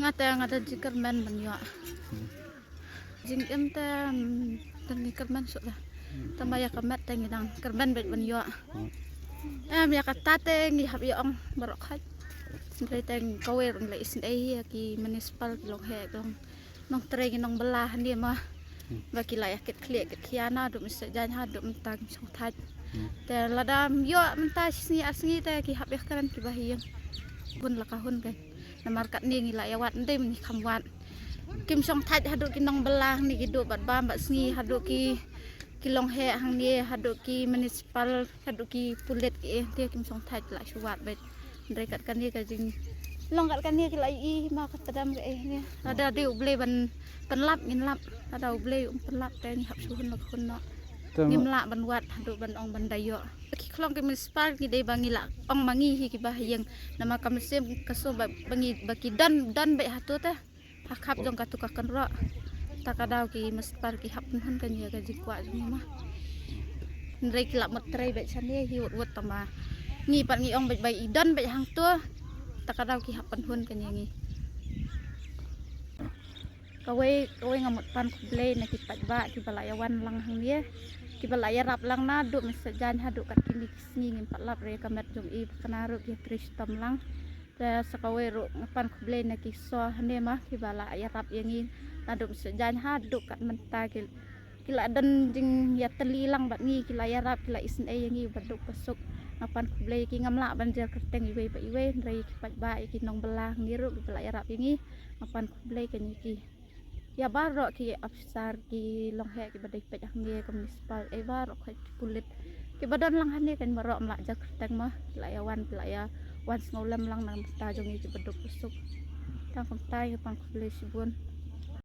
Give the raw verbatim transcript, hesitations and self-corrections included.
Nga te nga da jingkyrmen ban ïoh. Jingim te, mm, te ngi kyrmen suk da. Tang ba ïa ka met te ngi dang kyrmen beit ban ïoh. Em, ïa kata te ngi hap ïa ong baroh khoit. Hynrei te kawei ruh ngi la isynei ïa ki municipal, ki long heh, ki long nongtrei, ki nongbylla hangne ma. Ba ki la ïa kit khlieh kit khia naduh mynstep jan haduh mynta kim shong thait. Te lada ym ïoh mynta shi sngi ar sngi te ki hap ïa kren kiba ha ïing. Bun la ka hun kan. Namar katne ngi la ïa wad, ym dei ma ngi kham wad. Kim shong thait haduh ki nongbylla hangne ki duh bad bam bad sngi, haduh ki, ki long heh hangne, haduh ki municipal, haduh ki pulit ki eh, te kim shong thait, la shu wad beit. Hynrei kat kane ka jing, long kat kane ki la ïohi ma ka tdem ka eh ne. Lada dei U Blei ban pynlap ngin lap, lada U Blei um pynlap te ngi hap shu hun la ka hun noh. Te ngim lah ban wad haduh ban ong ban da ïoh. Ki khlong ki municipal ngi dei ba ngi la ong ma ngi hi kiba ha ïing. Namar ka mynsiem ka shu ba, ba ngi, ba ki don, don beit hato te. Ha khap jong katu ka kynroh. Ta ka daw ki municipal ki hap pynhun kane ka jingkwah jong ngi ma. Hynrei ki la mut trei beit shane hi wut wut tang ba ngi pat ngi ong beit ba i don beit hangto. Ta ka daw ki hap pynhun kane ngi. Kawei, kawei nga mut pan khublei na ki paidbah kiba la ïa wan lang hangne. Kiba la ïarap lang naduh mynstep jan haduh kat kine ki sngi ngim pat lap re ka met jong i ba kane ruh ki trei shitom lang. Te sa kawei ruh nga pan khublei na ki shnong hangne ma kiba la ïarap ïa ngi naduh mynstep jan haduh kat mynta ki, ki la don jingïatylli lang bad ngi, ki la ïarap, ki la isynei ïa ngi ba duk ba suk. Nga pan khublei ïa ki, ngam lah ban jer kyrteng iwei pa iwei, hynrei ïa ki paidbah, ïa ki nongbylla hangne ruh kiba la ïarap ïa ngi, nga pan khublei kane ïa ki. Ïa baroh ki ophisar, ki long heh kiba dei peit hangne, ka municipal, eh, baroh ki pulit kiba don lang hangne kan baroh ym lah jer kyrteng ma, ki la ïa wan, ki la ïa wan sngewlem lang na ka bynta jong ngi kiba duk ba suk. Tang kumta, ïa pan khublei shibun.